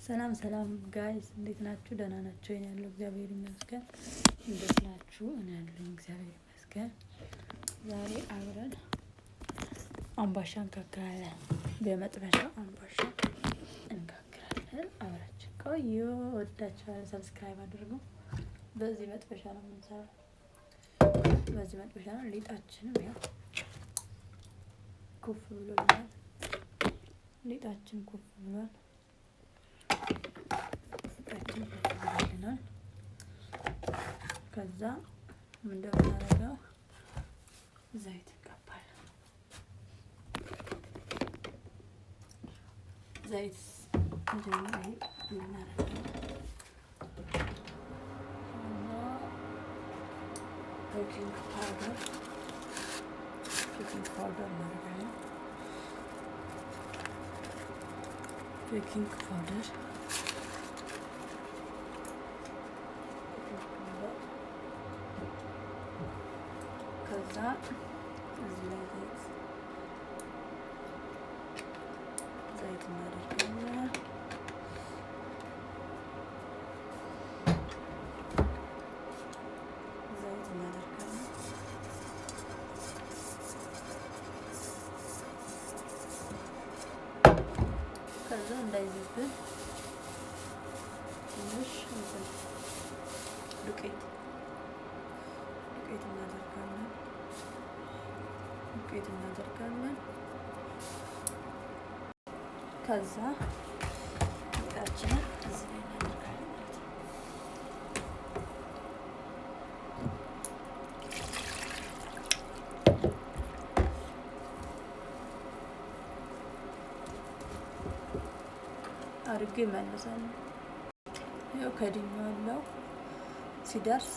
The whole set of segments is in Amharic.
ሰላም ሰላም guys፣ እንዴት ናችሁ? ደህና ናችሁ? እኔ ያለው እግዚአብሔር ይመስገን። እንዴት ናችሁ? እኔ ያለው እግዚአብሔር ይመስገን። ዛሬ አብረን አምባሻ እንጋግራለን። በመጥበሻ አምባሻ እንጋግራለን። አብራችን ቆዩ። ወዳችኋለሁ። Subscribe አድርጉ። በዚህ መጥበሻ ነው የምንሰራው። በዚህ መጥበሻ ነው። ሊጣችንም ያው ኩፍ ብሎልናል። ሊጣችን ኩፍ ብሏል። ሊጣችን ኩፍ ብሎልናል። ከዛ ምን እንደምናደርገው ዘይት እንቀባለን። ዘይት መጀመሪያ እናደርጋለን። Baking powder፣ baking powder እናደርጋለን። Baking powder፣ ከዛ እዚህ ላይ ዘይት እናደርጋለን። ዘይት እናደርጋለን። ከዛ እንዳይዝብን ትንሽ እንትን ዱቄት እናደርጋለን። ዱቄት እናደርጋለን። ከዛ ሊጣችንን እዚህ ላይ እናደርጋለን ማለት ነው። አድርጌ እመልሳለሁ። ያው ከድኜዋለሁ። ሲደርስ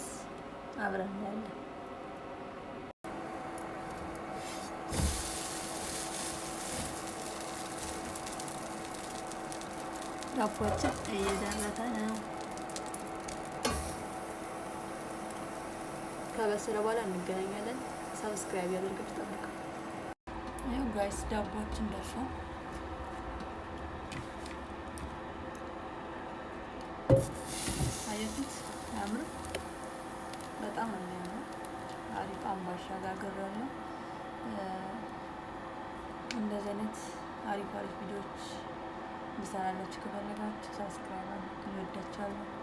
አብረን እናያለን። ዳቦችን እየደረሰ ነው። ከበሰለ በኋላ እንገናኛለን። Subscribe ያደርጋችሁ ጠብቁ። ይኸው guys፣ ዳቦችን ደርሷል። አያችሁት? አያምርም? በጣም ነው የሚያምረው። አሪፍ አምባሻ ጋግሬያለሁ። እንደዚህ አይነት አሪፍ አሪፍ ቪዲዮዎች እንድሰራላችሁ ከፈለጋችሁ subscribe አድርጉ። እወዳችኋለሁ።